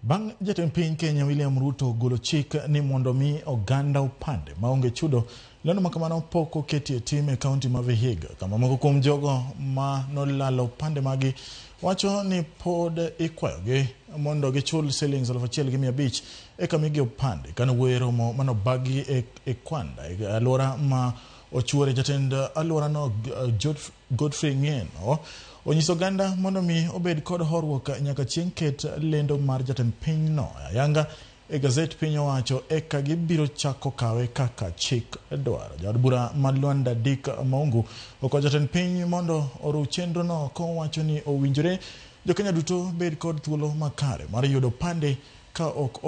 Bang' jatend piny Kenya William Ruto golo chik ni mondo mi oganda opande maonge chudo, lendo ma kamano pok oketi e tim e kaunti ma Vihiga, kama moko kuom jogo ma nolalo opande magi wacho ni pod ikwayogi mondo gichul silings 1,500 eka migi opande. Kane owuoyo e romo manobagi e Kwanda e alwora ma ochuore, jatend alworano Godfrey Ng'eno onyiso oganda mondo mi obed kod horuok nyaka chieng' ket lendo mar jatend pinyno ayanga e gazet piny owacho eka gibiro chako kawe kaka chik dwaro. Jaod bura ma Luanda Dick Maungu okwayo jatend piny mondo oruw chenrono kowacho ni owinjore jokenya duto bed kod thuolo makare mar yudo opande ka ok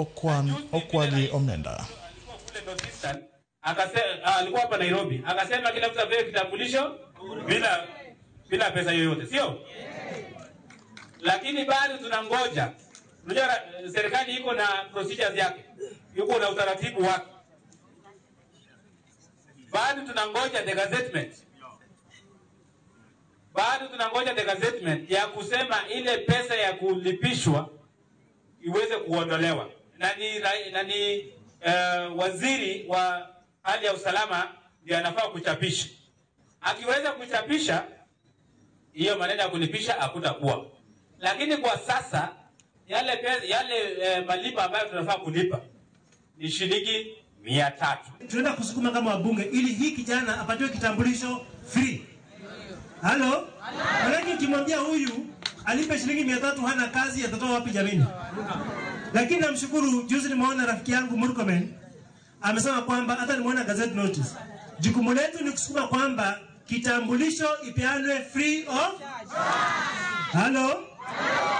okwagi omenda. Alikuwa hapa Nairobi akasema kila mtu apewe kitambulisho bila pesa yoyote, sio? Lakini bado tunangoja. Unajua serikali iko na procedures yake, yuko na utaratibu wake. Bado tunangoja the gazettement. Bado tunangoja the gazettement ya kusema ile pesa ya kulipishwa iweze kuondolewa. Na ni waziri wa hali ya usalama ndiye anafaa kuchapisha. Akiweza kuchapisha hiyo maneno ya kulipisha hakutakuwa. Lakini kwa sasa yale malipo ambayo tunafaa kulipa ni shilingi 300. Tunaenda kusukuma kama wabunge ili hii kijana apatiwe kitambulisho free. Halo? Maanake ukimwambia huyu alipe shilingi 300 hana kazi, atatoa wapi jamini? Lakini namshukuru, juzi nimeona rafiki yangu Murkomen amesema kwamba hata nimeona gazette notice. Jukumu letu ni kusukuma kwamba kitambulisho ipeanwe free of Halo?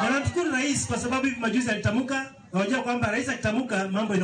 Na namshukuru rais kwa sababu hivi majuzi alitamka, unajua kwamba rais akitamka mambo